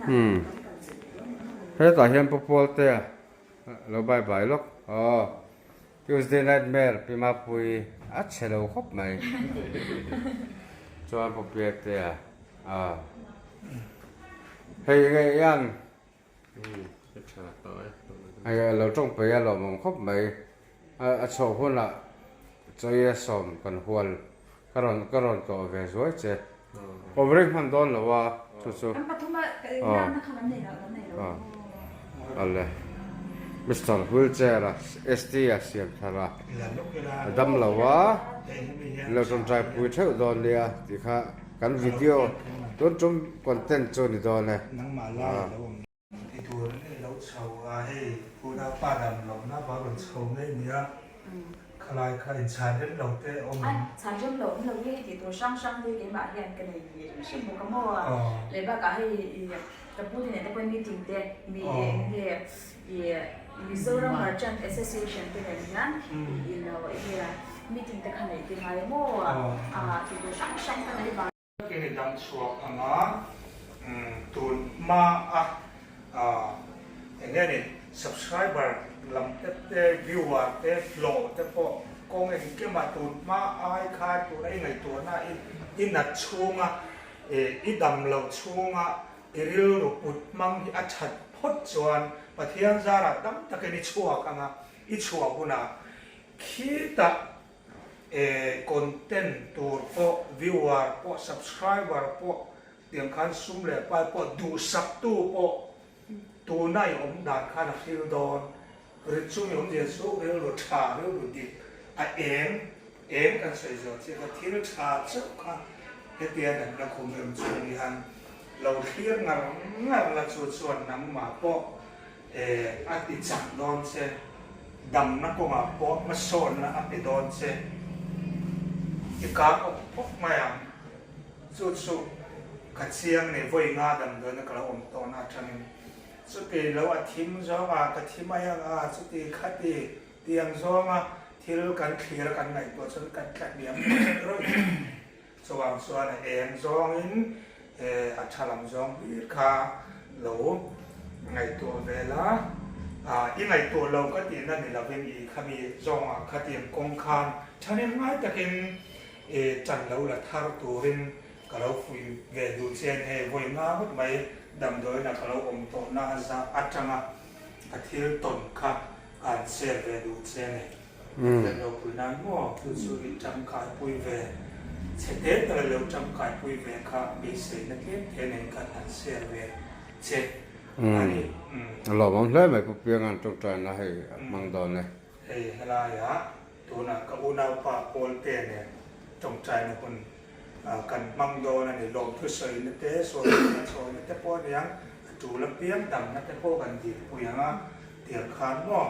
Umm hetah hian Pu Pawltea lo bye bye lawk aw Tuesday nightmare Pi Mapuii a chhe lo khawp mai chuan Pu Piaktea aw hei nge hian hei a lo tawng peih a lawmawm khawp mai a chhoh hunah chawi a sawm kan hual ka rawn ka rawn tlawh ve zuai che. Awm reng hman dawn lo a chu chu aw ale Mister wheelchair a ST a siam thar a a dam lo a lo tawngtai pui theuh dawn nia tih kha kan video tun tum content chu ni dawn e. Ti tur an ei lo chho a, hei unaupa dam lohna va rawn chho ngei nia, khalai kha inchhan rem lo te awm em? Chhan rem lo awm lo hi hei tih tur hrang hrang te keimah hian ka nei hrim hrim bawk a maw? Leh bakah hei i ka pu te nen te pawhin meeting te mi eng nge i Mizoram Merchant Association te nen hian i lo eng nge meeting te kha neih te ngai a maw? Tih tur hrang hrang ka nei vang. Takin i dam chhuak ang a, tun hma a eng nge ni subscriber lam te te viewer te hlawh te pawh kawng engkimah tun hma ai khan tuna i ngaihtuahna i nat chhunga i dam loh chhunga i rilru put hmang hi a that phawt chuan Pathian zarah dam takin i chhuak ang a, i chhuah hunah khitah E content tur pawh viewer pawh subscriber pawh tiang khan sum leh pai pawh duhsak tu pawh tuna i awm dan khan a hril dawn ri chumi awmzia chu rilru tha rilru dik a eng eng kan sawi zawh chiah kha thil tha chauh kha hetia natna khum em chung hian lo thlir ngar ngar la chu chuan nangmah pawh E, a ti chak dawn che. Damna kawngah pawh hmasawnna a pe dawn che. I kang awk awk mai ang. Chu chu ka chiang nei vawi nga damdawiina ka lo awm tawhna atangin. Chuti lo a thim zawnga ka thi mai ang a, chuti khati tiang zawnga thil kan thlir a kan ngaihtuah chuan kan tla hniam rawih rawih. Chuvang chuan a eng zawngin a tha lam zawng hlir kha lo ngaihtuah ve la, i ngaihtuah lo ka tihna ni lovin i khami zawngah khatiang kawng khan thahnem ngai takin tan lo la thar turin ka lo fuih ve duh che a ni. Hei vawi nga ngawt mai damdawiin a ka lo awm tawhna atanga ka thil tawn kha an share ve duh che a ni. Kan ropui nan maw chu chu i tangkaipui ve chhe te tak lo tangkaipui ve kha beiseina tlem te nen khan han share ve che a ni. A lawmawm hle mai Pu Pianga'n tawngtaina hei a hmang dawn e. Hei helaiah tunah ka unaupa Pawlte nen tawngtaina hun Kan hmang dawn a ni. Lawmthu sawina te, sawina chhawina te pawh a niang, a tul apiang damna te pawh kan dilpui ang a, tiang khan maw?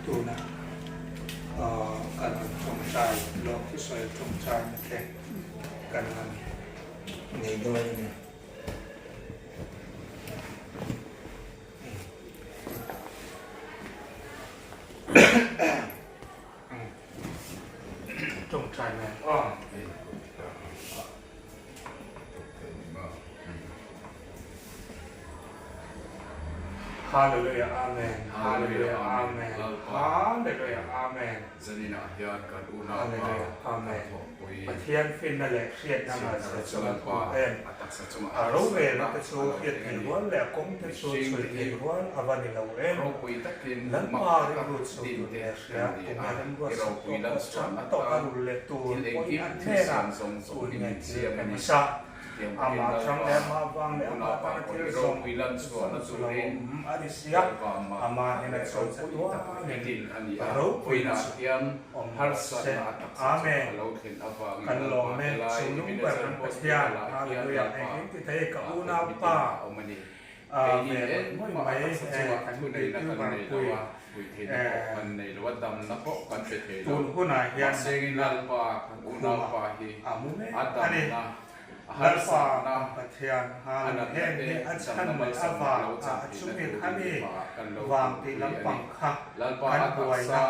Tuna kan rawn tawngtai, lawmthu sawi tawngtaina te kan han nei dawn a ni. Tawngtai nen aw. Hallelujah Amen Hallelujah Amen Hallelujah Amen Zaninah hian kan unaupa Hallelujah Amen thawhpui Pathian finna leh hriatna Siamthara ngaihsak chu chu an Lalpa hmu em? a taksa chungah A harsatna rorelna te chu a lo hriat thleng a theih ni. rual leh a kawng te chu Mihring chhui te hi theih rual a va ni lo em? ropui takin Lalpa mak taka rilru chu din tun te leh hria, kan ni tunge a, i remruatsak ropui tawh lan pawh chhuah chang tawh a atan rul leh tur thil pawhin engkim an thil hnenah siam zawng zawng tun hi nge min thil siam pe a ni. hmasa. Chutiang bawkin Amah chang Lalpa leh amah vang leh amah unaupa tana pawh thil i zawng ropui lan chhuahna zawng chu lo turin awm a ni sia, Lalpa mak amah tak hnena leh chawi ropui tak chatuanin i din a ni a. ropuina Vawiinah chu hian awm rawh se. harsatna a taksa chungah Amen. a lo thlen avangin Kan Lalpa lawm e, helai chungnung ber Ebenezer kan Pathian, Hospital-ah hian Hallelujah, Lalpa engkim ti thei ka ah unau admit in pa a awm a ni. a Keini ve engmah mawih a mai taksa e, chungah kan thuneihna kan YouTuber nei lo pui a, pui theihna pawh e. kan nei lo a, damna pawh kan pe thei lo. Tun hunah hian Mahsengin Lalpa kan khuma unaupa hi a mu mek a a ni. damna. Lalpa kan Pathian hal heng hi a chhan mai avang a a chumi kha mi vang tih lampang kha kan buaina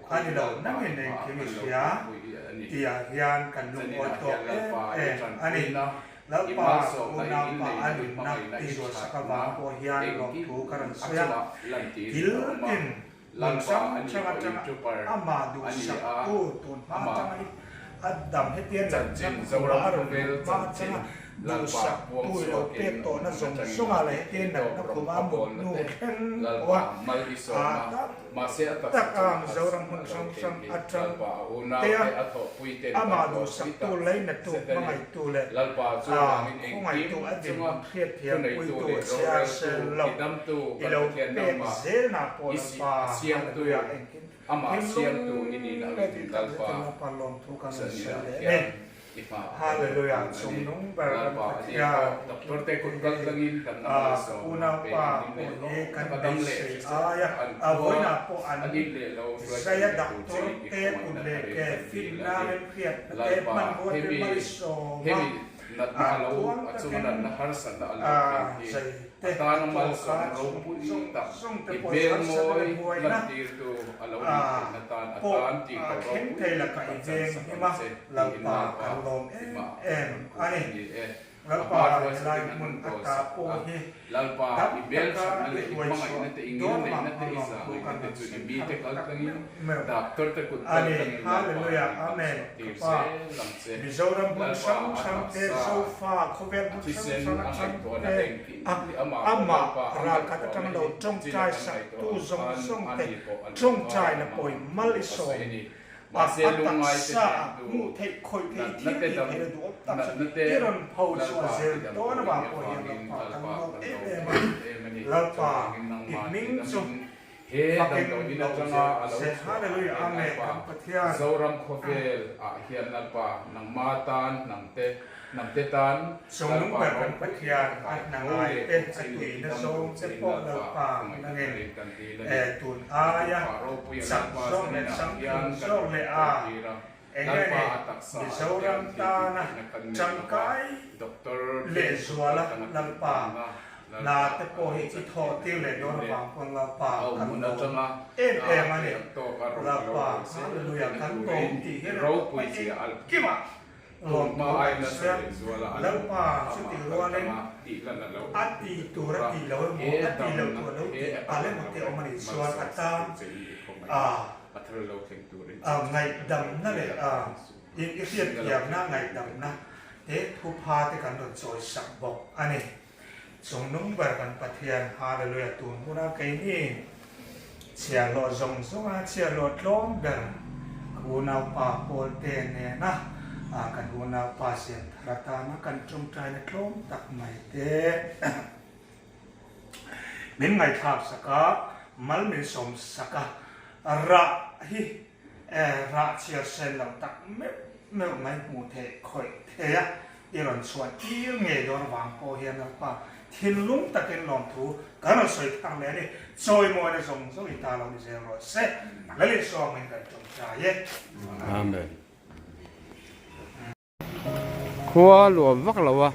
a ni lo nangin engkim i hria tihah hian kan lungawi tawk em em a ni. Lalpa unaupa a nunna i zualsak avang pawh hian lawmthu ka rawn sawi a, thil tin hmun hrang hrang atanga amah duhsaktu tun hma atanga i a dam hetiang natna khuma a rawn luh hma atanga duhsaktu i lo pek tawhna zawng zawngah leh hetiang natna khuma a mut hnu thleng pawha a tak a Mizoram hmun hrang hrang atang tea amah duhsaktu, leinatu, hmangaihtu leh khawngaihtu a dinhmun hriatthiam puitu chhiar sel lo i lo pek zelna pawh Lalpa Hallelujah engkim thinlung leh tih tak zetin Lalpa lawmthu kan rawn sawi leh a ni. Hallelujah chungnung ber kan Pathian a unaupa pawh hi kan beisei aia a vawiinah pawh an zaia doctor te kut leh ke finna remhriatna te hmanrua te malsawma tluang takin zai te a tawk a chung zawng zawng te pawh harsatna leh buaina pawh thleng thei lakah i veng him a. Lalpa kan lawm em em a ni. Lalpa helai hmun ata pawh hi dam taka i hruai chhuah dawn vang a lawm thu kan rawn sawi thar tak meuh meuh a ni. Hallelujah Amen Ka Pa Mizoram hmun hrang hrang te Zofa khawvel hmun hrang hrang atang te a amah ralkhat atang lo tawngtai sak tu zawng zawng te tawngtaina pawi mal i sawm A taksa a hmuh theih khawih theih thil tih theih la duhawm tak chu i rawn pho chhuah zel dawn avang pawh hian Lalpa kan lawm em em a, Lalpa i hming chu fakin lo zel se. Hallelujah Amen kan Pathian. Chungnung ber kan Pathian a hna ngai te a tuina zawng che pawh Lalpa nangin tun aia chak zawk leh changtlung zawk leh a eng nge ni Mizoram tana tangkai lehzuala Lalpa hna te pawh hi i thawh tir leh dawn avang pawn Lalpa kan lawm em em a ni Lalpa Hallelujah kan lawm tih hi ropui engkimah Lawmthu an sawi a, Lalpa chuti rualin a ti tur a ti lo emaw, a ti lo tur a lo ti palh emaw te awm a nih chuan a tan a ngaihdamna leh i hriatthiamna ngaihdamna te thupha te kan rawn chawi sak bawk a ni. Chungnung ber kan Pathian, Hallelujah, tun huna keini chhiahhlawh zawng zawnga chhiahhlawh tlawm ber ka unaupa Pawlte nena kan unaupa Siamthar atana kan tawngtaina tlawm tak mai te min ngaihthlak sak a, mal min sawm sak a, rah hi rah chhiar sen lo tak meuh meuh mai hmuh theih khawih thei a, i rawn chhuah tir ngei dawn avang pawh hian Lalpa thinlung takin lawmthu kan rawn sawi thar leh a ni. Chawimawina zawng zawng i ta lo ni zel rawh se. Lalisua angin kan tawngtai e. Amen. Khua luam vak lo a,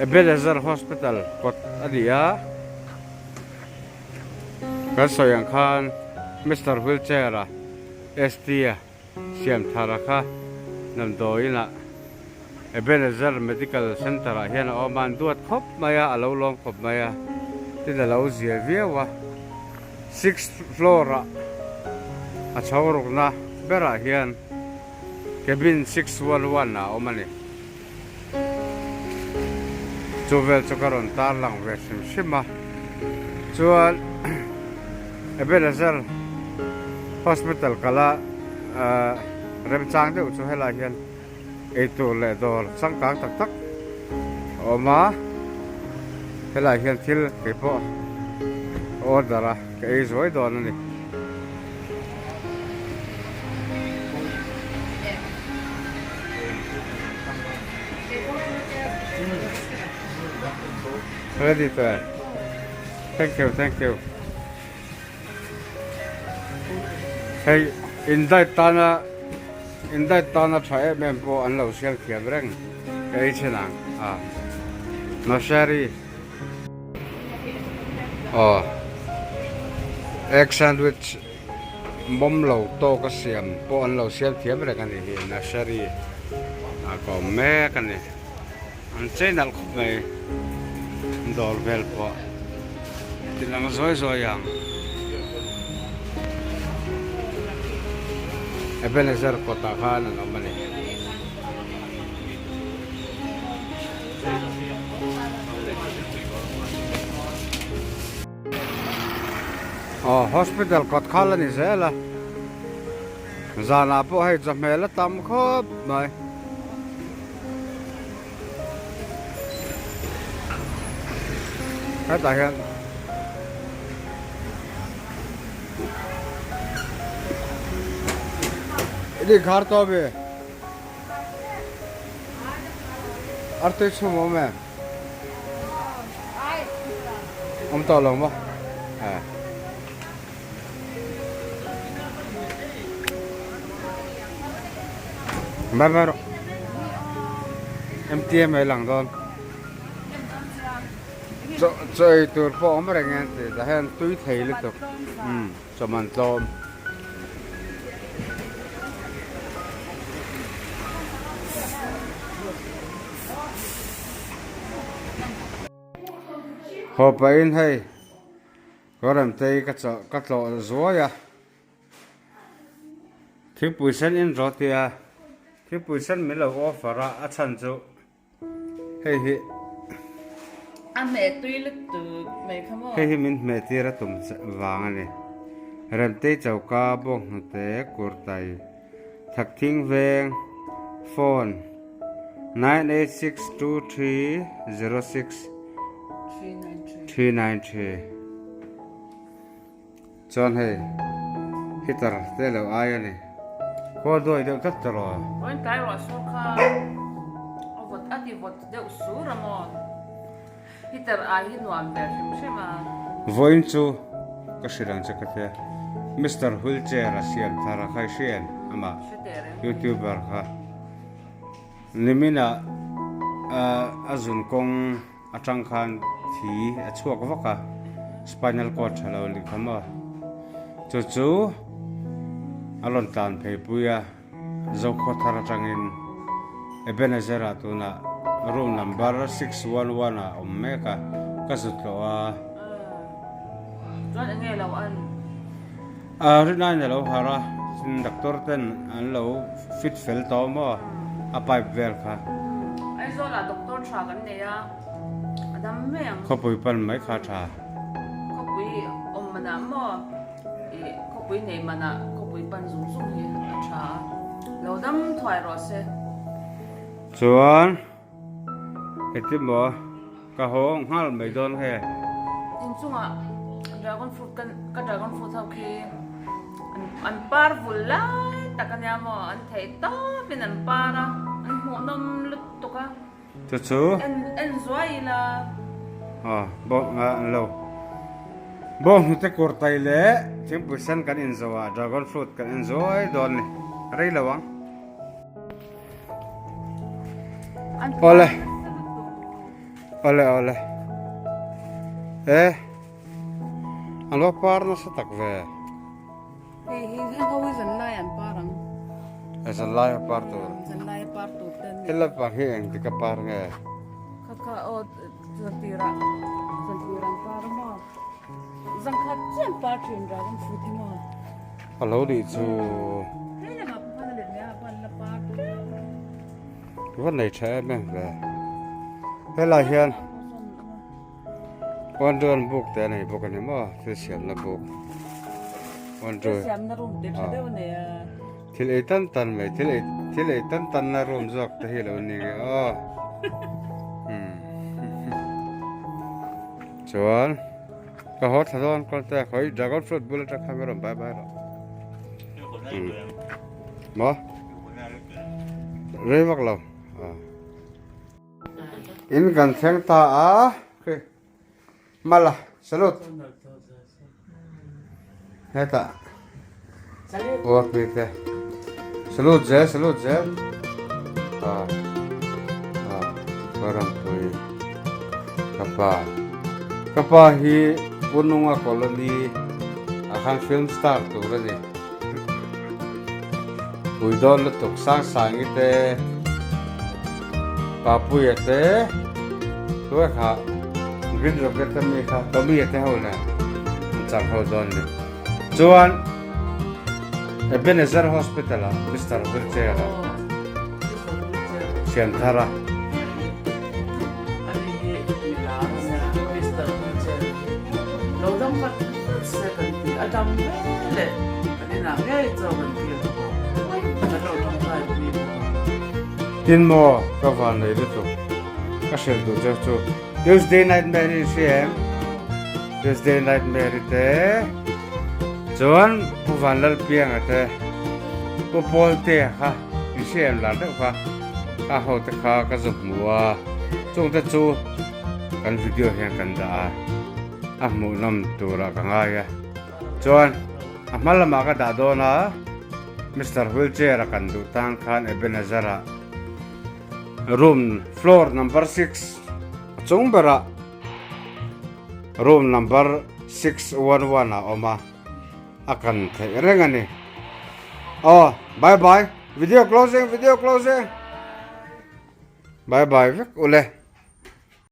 Ebenezer Hospital kawt a ni a, kan sawi ang khan Mister Wheelchair a ST a siam thar a kha damdawiin ah Ebenezer Medical Center ah hian a awm a, an duat khawp mai a, a lo lawm khawp mai a, tin a lo zia viau a, sixth floor ah a chho rukna berah hian. Cabin 611 ah a awm a ni. Chu vel chu ka rawn tar lang ve hrim hrim a. Chuan Ebenezer Hospital kala remchang deuh chu helai hian eitur leh dawr changkang tak tak a awm a. Helai hian thil keipawh order a ka ei zuai dawn a ni. Ready to add. Thank you, thank you. Hei, in diet tana in diet tana tha em em pawh an lo siam thiam reng. Ka ei chhin ang a Nursery aw egg sandwich mawm lo tawk a siam pawh an lo siam thiam reng a nih hi Nursery ah ka awm mek a ni an chei nalh khawp mai dawr vel pawh ti lang zawi zawi ang Ebenezer kawtah khan an awm a ni. Aw hospital kawt khal a ni zel a zanah pawh hei chawhmel a tam khawp mai. Hetah hian i khar tawh ami? Artui chhum awm em? Awm tawh lo maw? Eh. Bye bye rawh. MTM ei lang dawn. Chaw chaw ei tur pawh awm reng e tih tah hian tui thei lutuk. Umm chaw man tlawm. Haw pahin hei Kawremtei ka chawh ka tlawh zuai a thingpui sen in rawh tia thingpui sen min lo offer a a chhan chu Hei hi A hmeh tui lutuk mai kha maw? Hei hi min hmeh tir a tum vang a ni. Remtei choka bawk hnute kurtai Thakthing veng phone 986230 6393 Chuan hei heater te lo ai a ni. Khaw duai deuh tlat ta rawh. Vawiin tlai ruah sur kha a vawt a ti vawt deuh sur a maw? Heater ai hi nuam ber hrim hrim a. Vawiin chu ka hrilh ang che ka tia Mister Wheelchair a siam thar a kha i hria em amah youtuber kha niminah a zun kawng Atang khan thi a chhuak vak a, spinal cord tha lo nih kha maw. Chu chu a rawn tlan phei pui a, Zokhua thar atangin Ebenezer ah tunah room number 611 ah awm mek a, ka zut hlawh a. Chuan enge lo an? A rinaiin a lo harh a, tin doctor ten an lo fit fel tawh maw a pipe vel kha. Aizawl ah doctor tha kan nei a, a dam mai ang. Khawpui pan mai kha tha. Khawpui awm manah maw ih khawpui nei manah khawpui pan zung zung hi a tha a, lo dam thuai rawh se. Chuan heti maw. Ka haw nghal mai dawn he. Inchungah dragon fruit kan ka dragon fruit ho khi an par vul lai tak ania maw an theih tawp in an par a an hmuhnawm lutuk a. Chu chu. En en zuai ila. Aw bawng a an lo bawng hnute kur tai leh thingpui sen kan in zo a dragon fruit kan en zuai dawn ni rei lo ang. Awle awle awle e an va par nasa tak ve hei hi heng ho hi zanlai an par ang e zanlai a par tur zanlai a par tur te hei lampang hi eng tika par nge kha kha aw zantir ah zantir an par maw zangkhat chiah an par thin dragon fruit hi maw A lo nih chu. Va nei tha em em ve. Helai hian Wandron book te a nei bawk a ni maw thil siamna book. Wandron. Siamna room te tha deuh a nei a. Thil ei tan tan mai thil ei thil ei tan tan na room zawk te hi lo ni nge aw. Chuan. Ka haw thla dawn kawl te khawi dragon fruit bul atang khan ka rawn bye bye rawh. Maw? Rei vak lo. In kan thleng ta a. Mala, salute. Hetah. Work mi te. Salute zel, salute zel. Ah. Ah. Rampui ka pa ka pa hi Pununga colony ah khan film star tur a ni pui dawn lutuk Sangsangi te Papuia te tunah kha Green Rocket ami kha Tommy-a te ho nen an chang ho dawn a ni chuan Ebenezer Hospital ah Mister Wheelchair a siam thar a. Tin maw ka van nei lutuk ka hrilh duh cheu chu Tuesday Nightmare i hria em? Tuesday Nightmare i te chuan Pu Vanlalpianga te Pu Pawltea kha in hria em lar deuh kha a ho te kha ka zu hmu a chung te chu kan video hian kan dah a a hmuhnawm turah ka ngai a chuan a hma lamah ka dah dawn a Mister Wheelchair a kan duh tan khan Ebenezer ah room floor number 6 a chung berah Room number 611 ah awm a, a kan theih reng a ni. Aw, bye bye, video closing, video closing. Bye bye vek ule.